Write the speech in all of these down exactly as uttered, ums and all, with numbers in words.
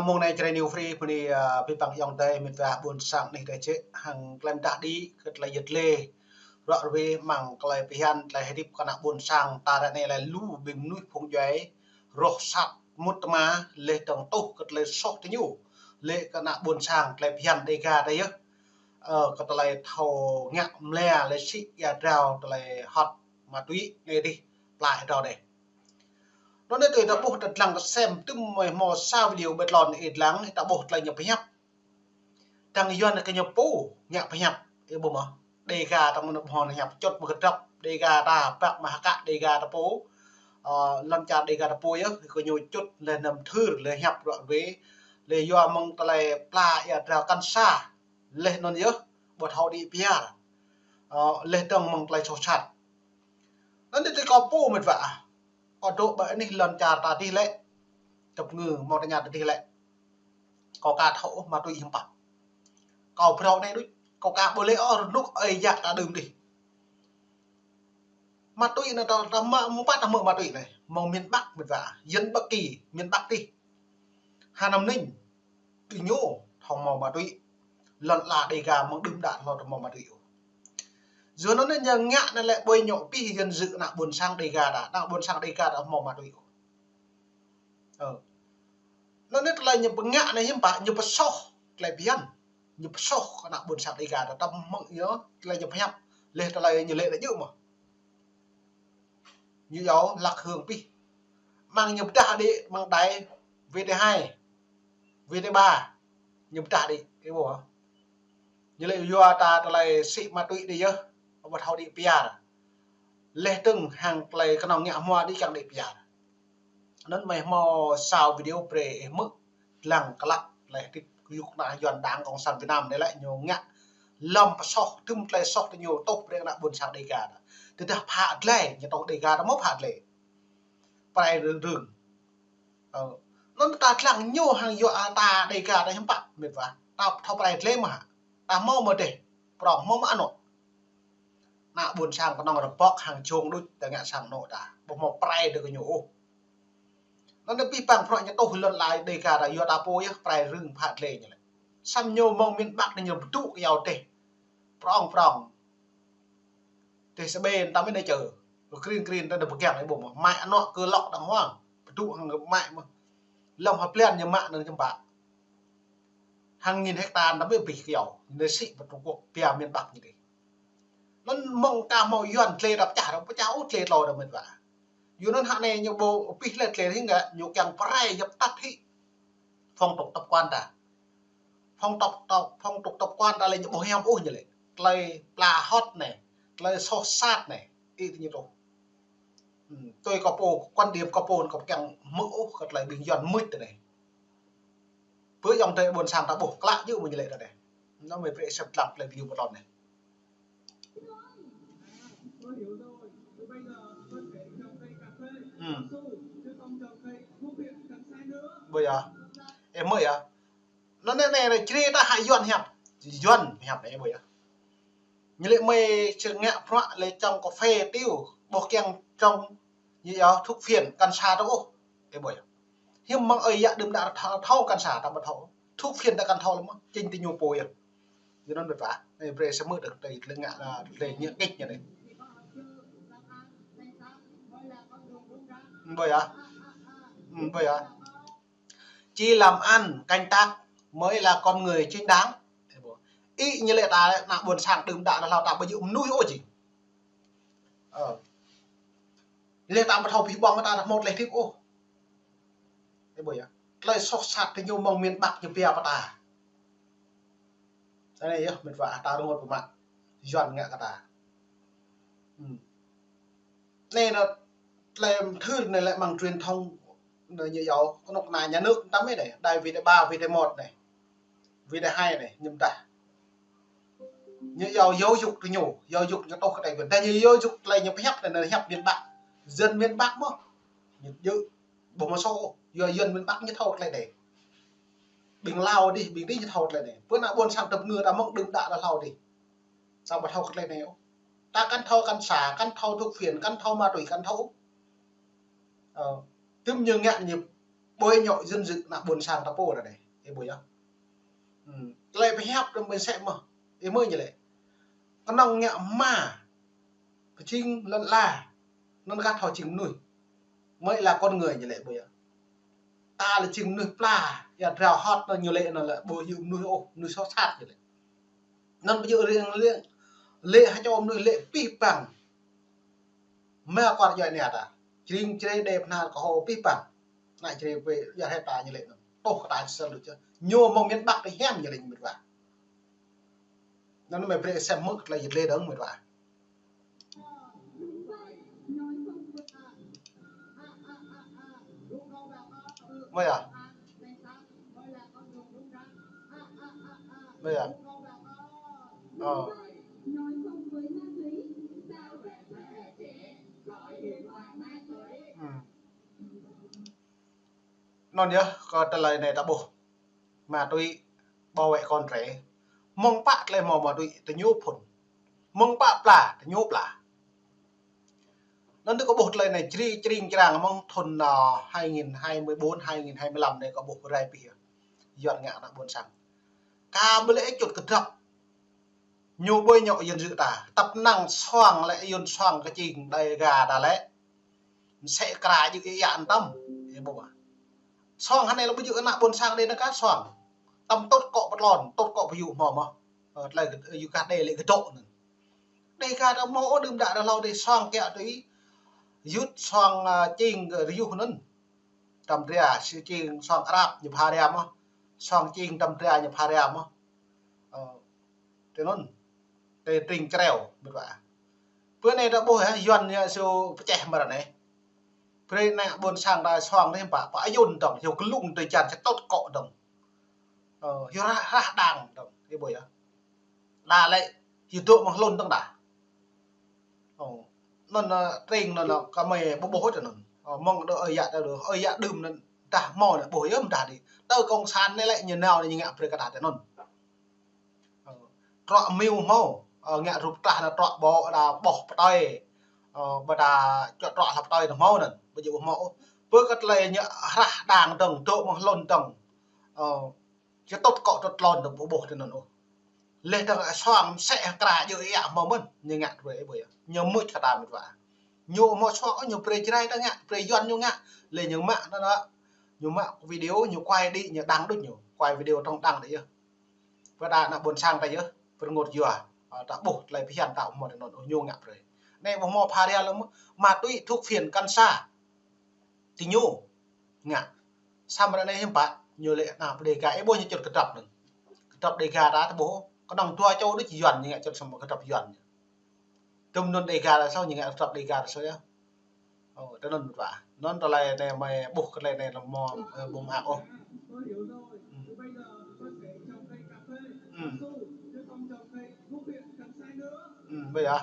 Mông anai Jrai New Free bơni, ơ, abih bang ayŏng adơi met wa ƀôn sang anih dêh čĕ hăng tơlơi mơdah đĭ kơ tơlơi yet lê. Ruă ruê mơ̆ng tơlơi phiăn tơlơi hơdip kơ ană ƀôn sang ta ră anai lĕ lu ƀing mơnuih phung djuai roh sat mŭt tơma leh dơ̆ng tuh kơ tơlơi soh tơ ñu. Lĕ kơ ană ƀôn sang tơlơi phiăn Dega ta yơh. Ơ, kơ tơlơi thâo ngă mlĕ lĕ sĭ ia drao tơlơi hot ma túy anai dih plai drao dêh. Anŭn anai tui ta ƀuh ta dlăng ta sem tơm mơi hmâo sa video ƀơi tlôn ih dlăng ta ƀuh tơlơi ñu pơhiăp. Dăng Yuan kơ ñu pô ngă pơhiăp. Ih ƀuh mơ̆. Dega ta mơ̆n hmâo ñu pơčut mơ̆ kơdrăp. Dega ta păk mă hơkă Dega ta pô. Ơ, lŏn čar Dega ta pô yơh kơ ñu čut leh năm thưr leh hiăp ruă ruê. Leh yua mơ̆ng tơlơi pla ia drao kăn sa. Leh anŭn yơh, ƀu thâo đĭ piar. Ơ, leh dơ̆ng mơ̆ng tơlơi soh sat. Anŭn tui kâo pô met wa. Kâo dŏ ƀơi anih lŏn čar ta dih lĕ. Tơpă ngư mơ̆ tơña ta dih lĕ. Kâo ka thâo ôh ma túy hiư̆m pă. Kâo phrâo anai đôč. Kâo ka ƀu lĕ ôh rơnŭk ơi yă ta đưm dih. Ma túy anŭn ta, ta mă, mơ̆ng pă ta hmư̆ ma túy anai. Mơ̆ng miền Bắc met wa. Yên Bắc Kỳ, miền Bắc dih. Hà Nam Ninh. Ƀing ñu thâo hmâo ma túy. Lŏn ala Dega mơ̆ng đưm đă hlâo thâo hmâo ma túy ôh. Yua anŭn anai ñu ngă anai lĕ ƀơi ñu pih yơn jư ană ƀôn sang Dega ta. Ană ƀôn sang Dega ta hmâo ma túy ôh. Ơ. Anŭn anai tơlơi ñu pơngă anai hiư̆m pă, ñu pơsoh tơlơi phiăn. Ñu pơsoh kơ ană ƀôn sang Dega ta tơm mơ̆ng ñu tơlơi ñu pơhiăp. Leh tơlơi ñu lĕ ta djơ̆ mơ̆. Ñu yua lăk hương pih. Mơ̆ng ñu pơdah đĭ mơ̆ng đài V T hai, V T ba. Ñu pơdah đĭ, ih ƀuh. Ñu lĕ yua ta tơlơi sĭ ma túy đĭ yơh, ƀu thâo đĭ piar. Leh dơ̆ng hăng tơlơi kơnơ̆ng ngă hmua đĭ kiăng đĭ piar. Anŭn mơi hmâo sa video brơi ih hmư̆ lăng klă leh tĭp yŭk ană Yuan Đảng Cộng sản Việt Nam anai lĕ ñu ngă lăm pơsoh tơm tơlơi soh tơ ñu tuh brơi ană ƀôn sang Dega ta. Tơdah phă glai ñu tuh Dega ta mơ̆ phă glai. Prai rưng rưng. Ơ. Anŭn ta dlăng ñu hăng yua ta Dega ta hiư̆m pă met wa. Ta thâo prai glai mơ̆ hă. Ta hmâo mơ̆ dêh. Prong hmâo mơ̆ anŏ. Ană ƀôn sang kơnơ̆ng rơbŏk hăng jông đôč ta ngă sang anŏ ta. Ƀu hmâo prai đĭ kơ ñu ôh. Anŭn anai abih bang prong ñu tuh lŏn ala Dega ta yua ta pô yơh prai rưng phă glai ñu lĕ. Samơ̆ ñu mơ̆ng miền Bắc anai ñu pơdŭ kơ yua dêh. Prong prong. Dêh sa ƀĕ ta mơ̆ anai čơ. Krin krin ta đơ̆ng pơgang ih ƀuh mơ̆. Mă anŏ kơ lŏk đang huang. Pơdŭ hăng mă mơ̆. Lăm hơplian ñu mă anŭn čơm pă. Hăng nghìn hecta ta mơ̆ abih kơ yua. Ñu sĭ pơ Trung Quốc, pia miền Bắc ñu dih. Anŭn mơ̆ng ta hmâo Yuan tle ta pơčah, ta pơčah ôh tle tlâo ta met wa. Yua anŭn hă anai ñu ƀu pih lĕ tle hĭ ngă, ñu kiăng prai djăp tăt hĭ. Phong tục tập quán ta. Phong tục, tục, phong tục tập quán ta lĕ ñu ƀu hiam ôh ñu lĕ. Tơlơi pla hot anai, tơlơi soh sat anai, ih tơ ñu tuh. Ơ, tui kâo pô, quan điểm kâo pô, kâo kiăng hmư̆ ôh kơ tơlơi ƀing Yuan mưč tơ anai. Pơ ayŏng adơi ƀôn sang ta ƀuh klă djơ̆ mơ̆ ñu lĕ ta dêh. Anŭn mơi brơi sem lăng tơlơi video ƀơi tlôn anai. Ơ. Ƀu yơh. Ơ mơi yơh. Anŭn anai anai Jrai ta hă Yuan hiăp. Yuan hiăp anai ƀu yơh. Ñu lĕ mơi čơ ngă pruă lĕ čŏng kơphê tiu, ƀuh kiăng čŏng ñu yua thuốc phiện, cần sa ta ôh. Ih ƀuh yơh. Hiư̆m mơ̆ng ơi yă đưm đă thâo, thâo cần sa ta ƀu thâo. Thuốc phiện ta kăn thâo lăm mơ̆, čing tơ ñu pô yơh. Yua anŭn met wa. Anai brơi sem mơ̆ đơ̆ng tơlơi ngă, tơlơi ñu kĭt ñu anai. Ƀu yơh. Ƀu yơh. Chỉ làm ăn, canh tác mới là con người chính đáng. Ih ñu lĕ ta ană ƀôn sang đưm đă hlâo ta ƀu djơ̆ mơnuih ôh jing. Ơ. Lĕ ta ƀu thâo pih ƀơ̆ng ta hmâo tơlơi hơdip ôh. Ih ƀuh yơh. Tơlơi soh sat tơ ñu mơ̆ng miền Bắc ñu pia pơ ta. Anai yơh met wa ta rơngot pơmă. Yuan ngă kơ ta. Ơ. Anai anŭn tơlơi mơthưr anai lĕ mơ̆ng truyền thông anŭn ñu yua kơnuk kơna nhà nước ta mơ̆ anai, đài V T ba, V T một anai, V T hai anai, ñu pơdah. Ñu yua giáo dục tơ ñu, giáo dục ñu tuh kơ tơlơi Yuan. Đa ñu giáo dục tơlơi ñu pơhiăp anai, anai hiăp miền Bắc. Dân miền Bắc mơ̆. Ñu djơ̆, ƀu hmâo soh, yua dân miền Bắc ñu thâo tơlơi anai. Ƀing Lao dih, ƀing dih ñu thâo tơlơi anai. Pơ ană ƀôn sang tơpă ngư ta mơ̆ng đưm đă ta hlâo dih. Sa ƀu thâo kơ tơlơi anai ôh. Ta kăn thâo cần sa, kăn thâo thuốc phiện, kăn thâo ma túy, kăn thâo. Ơ, tơm ñu ngă ñu Bôi nhọ dân sự ană ƀôn sang ta pô anai. Ih ƀuh yơh. Tơlơi pơhiăp tơm ƀing sĕ mơh. Ih mơ̆ ñu lĕ. Kơnơ̆ng ngă hma. Pơjing lŏn ala. Anŭn kah thâo jing mơnuih. Mơ̆ ih lĕ con người ñu lĕ ƀuh yơh. Ta lĕ jing mơnuih pla. Ia drao hot anŭn ñu lĕ anŭn lĕ ƀu hyu mơnuih ôh, mơnuih soh sat ñu lĕ. Anŭn ƀu djơ̆ riêng lĕ, lĕ hơčô mơnuih lĕ pih păng. Mă kuar djuai ania ta. Jring jrê đe pơhnar kơ hô pih păng. Ană jrê pê ia hĕ ta ñu lĕ anŭn. Tôh kơ ta sel lu čơ. Ñu mơ̆ng miền Bắc tơ hiam ñu lĕ ñu mĕt wa. Anŭn mĕ brơi sem mơ̆ kơ tơlơi yit lĕ dơ̆ng mĕt wa. Mơ̆ ia. Mơ̆ ia. Ơ. Anŭn yơh, kơ tơlơi anai ta ƀuh. Ma túy, bảo vệ con trẻ. Mơ̆ng pă tơlơi hmâo ma túy, tơ ñu phŭn. Mơ̆ng pă pla, tơ ñu pla. Anŭn tơ kơ ƀuh tơlơi anai jri, jring jrang mơ̆ng thŭn, ơ, hai nghìn hai mươi bốn, hai nghìn hai mươi lăm anai kơ ƀuh rai pih yơh. Yuan ngă ană ƀôn sang. Ka ƀu lĕ čut kơdrăp. Ñu bôi nhọ dân sự ta. Tăp năng soang lĕ yun soang kơ čing Đêga ta lĕ. Msĕ kra jư ih ia anŭn tơm. Ih ƀuh mơ̆. Soang hơnai lĕ ƀu djơ̆ ană ƀôn sang đe anŭn kah soang. Tơm tŭt kŏ pơtlon, tŭt kŏ pơyŭ hmâo mơ̆. Ơ, tơlơi yua kah đe lĕ kơdŏ anŭn. Đêga ta hmâo ôh đưm đă đa hlâo đe soang kiă tui. Yut soang, ơ, čing kơ rơyuh anŭn. Tơm dra, si čing soang Arab ñu pha ria mơ̆. Soang čing tơm dra ñu pha ria mơ̆. Ơ, tơ anŭn. Tơ tring čreo, mĕt wa. Pơ anai ta ƀuh yơh, Yuan ñu su pơčeh mơ̆ ră anai. Brơi ană ƀôn sang ta soang anai pă, pă ayun dơ̆ng, hyu kơlung tơ jan čơtŭt kŏ dơ̆ng. Ơ, hyu rah, rah đang dơ̆ng, ih ƀuh yơh. Đa lĕ, hyu dŏ mơ̆ng hlŭn dơ̆ng đa. Ơ, anŭn, ơ, tring anŭn, ơ, kơ mơi ƀu ƀuh tơ anŭn. Ơ, mơ̆ng đơ ơi yă tơ đơ, ơi yă đưm anŭn, dah hmâo anai ƀuh yơh mơ̆ dah đĭ. Tơ kông san anai lĕ ñu nao anai ñu ngă brơi kơ ta tơ anŭn. Ơ, trŏ miu hmâo, ơ, ngă rup tah anŭn trŏ ƀô̆ đa ƀôh pơtơi. Ơ, ƀô̆ đa čŏ trŏ hla pơtơi anŭn hmâo anŭn, ƀu djơ̆ ƀu hmâo ôh. Pơ kơ tơlơi ñu rah đang dơ̆ng, dŏ mơ̆ng hlŭn dơ̆ng. Ơ, čơtŭt kŏ tŭt tlôn dơ̆ng ƀu ƀuh tơ anŭn ôh. Leh dơ̆ng soang msĕ kra jư ia hmâo mơ̆n, ñu ngă tui ih ƀuh yơh. Ñu mưč kơ ta mĕt wa. Ñu hmâo soang ôh, ñu brơi Jrai ta ngă, brơi Yuan ñu ngă. Leh ñu mă anŭn, ñu mă video, ñu quay đĭ, ñu đăng đôč ñu. Quay video tŏng đăng đĭ yơh. Pơ đa ană ƀôn sang ta yơh, pơrơngot yua. Ơ, ta ƀuh tơlơi phiăn ta hmâo tơ anŭn ôh ñu ngă brơi. Anai ƀu hmâo pha ria lơ̆m, ma túy thuốc phiện cần sa. Tơ ñu ngă. Samơ̆ ră anai hiư̆m pă, ñu lĕ ană pơ Đêga, ih ƀuh ñu čut kơdrăp anŭn. Kơdrăp Đêga ta ta ƀuh, kơnơ̆ng dua čô đôč Yuan ñu ngă čut samơ̆ kơdrăp Yuan ñu. Tơm anŭn Đêga ta soh ñu ngă kơdrăp Đêga ta soh yơh. Ơ, tơ anŭn mĕt wa. Anŭn tơlơi anai mơi ƀuh kơ tơlơi anai lơ̆m mơ̆, ơ, ƀu mơak ôh. Ơ. Ơ, ƀuh yơh.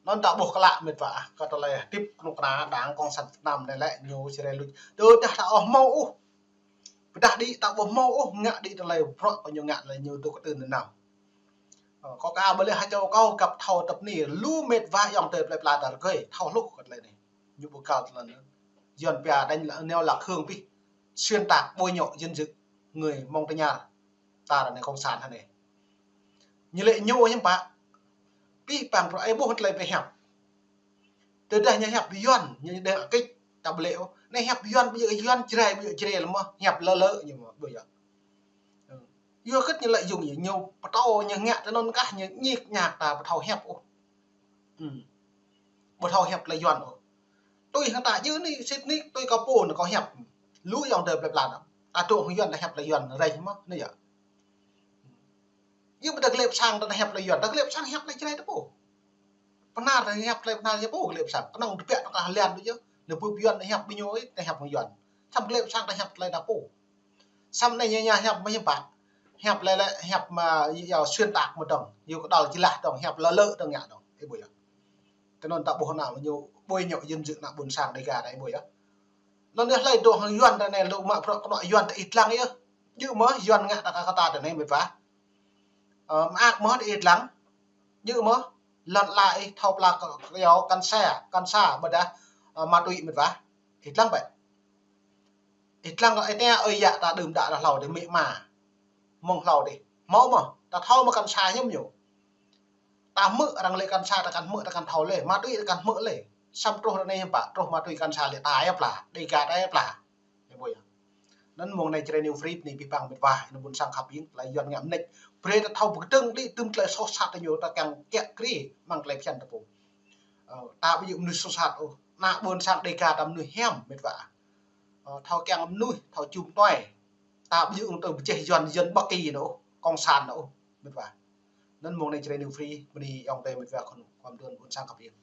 Anŭn ta ƀuh klă mĕt wa, kơ tơlơi hơdip kơnuk kơna Đảng Cộng sản Việt Nam anai lĕ ñu Jrai luč. Tơdah ta ƀu hmâo ôh. Pơdah đĭ ta ƀu hmâo ôh, ngă đĭ tơlơi bruă kơ ñu ngă lĕ ñu dŏ kơtưn nanao. Ơ, kâo ka ƀu lĕ hơčô kâo găp thâo tơpni, lu mĕt wa ayŏng adơi plơi pla ta rơgơi, thâo hluh kơ tơlơi anai. Ñu ƀu kal tơlơi anŭn. Yuan pia đánh lừa neo lạc hướng pih. Xuyên tạc bôi nhọ danh dự người Mông Tây Nhar. Ta ră anai Cộng sản hơnai. Ñu lĕ ñu hiư̆m pă. Pih păng bruă ih ƀuh tơlơi pơhiăp. Tơdah ñu hiăp Yuan, ñu đe akĭ ta ƀu lĕ ôh. Anai hiăp Yuan, ƀu djơ̆ Yuan Jrai, ƀu djơ̆ Jrai lơ̆m mơ̆, hiăp lơ lơ ñu mơ̆, ƀu djơ̆. Yua kơ ñu lĕ yŭng ñu, ñu pơtô ñu ngă tơ anŭn kah ñu ñik ñak ta ƀu thâo hiăp ôh. Ơ. Ƀu thâo hiăp tơlơi Yuan ôh. Tui hăng ta djơ̆ anai, sĭt anai, tui kâo pô anai kâo hiăp. Lu ayŏng adơi plơi pla anŭn. Ta dŏ hăng Yuan ta hiăp tơlơi Yuan rai mơ̆, anai yơh. Yua ƀu ta glĕ pơ sang ta hiăp tơlơi Yuan, ta glĕ pơ sang hiăp tơlơi Jrai ta pô. Pơnar ta hiăp tơlơi pơnar ta pô glĕ pơ sang. Kơnơ̆ng tơbiă ta kah lĕ anŭn yơh. Lĕ pơ Yuan ta hiăp ƀing ñu, ta hiăp hăng Yuan. Samơ̆ glĕ pơ sang ta hiăp tơlơi ta pô. Samơ̆ anai ñu, ñu hiăp mơ̆ hiư̆m pă. Hiăp lĕ lĕ, hiăp mă yua xuyên tạc mơ̆ dơ̆ng. Yua kơ đăl jơlah dơ̆ng, hiăp lơ lơ dơ̆ng ngă dơ̆ng. Ih ƀuh yơh. Tơ anŭn ta ƀuh ană ñu bôi nhọ danh dự ană ƀôn sang Đêga ta ih ƀuh yơh. Anŭn yơh hlơi dŏ hăng Yuan ta anai lu mă bruă kơnuk Yuan ta ih lăng yơh. Djơ̆ mơ̆ Yuan ngă ta kơ ta ta anai mĕt wa. Ơ, mơak mơ̆ ta ih lăng. Djơ̆ mơ̆ lŏn ala ih thâo pla kơ, kơ yua cần sa, cần sa ƀôdah, ơ, ma túy mĕt wa. Ih lăng ƀĕ. Ih lăng ih tơña ơi yă ta đưm đă ta hlâo dih, mĭ ma. Mơ̆ng hlâo dih. Hmâo mơ̆, ta thâo mơ̆ kăn sa hiư̆m ñu. Ta hmư̆ arăng lĕ kăn sa, ta kăn hmư̆, ta kăn thâo lĕ. Ma túy ta kăn hmư̆ lĕ. Samơ̆ truh ră anai hiư̆m pă, truh ma túy kăn sa lĕ ta yap lah. Dega ta yap lah. Anŭn mơ̆ng anai Jrai New Free anai abih bang mĕt wa, anŭn ƀuôn sang khăp ing, tơlơi Yuan ngă mơneč. Brơi ta thâo pơkơdơ̆ng đĭ tơm tơlơi soh sat ta ñu, ta kiăng kiă kriê amăng tơlơi phiăn ta pô. Ơ, ta ƀu djơ̆ mơnuih soh sat ôh, ană ƀuôn sang Dega ta mơnuih hiam mĕt wa. Ơ, thâo kiăng mơnuih, thâo jum tuai. Ta ƀu djơ̆ ung tơ pơjeh Yuan, Yuan Bắc Kỳ anŭn ôh, cộng sản anŭn ôh, mĕt wa. Anŭn mơ̆ng anai Jrai New Free, bơni ayŏng adơi mĕt wa khul khua mơduôn ƀuôn sang khăp ing.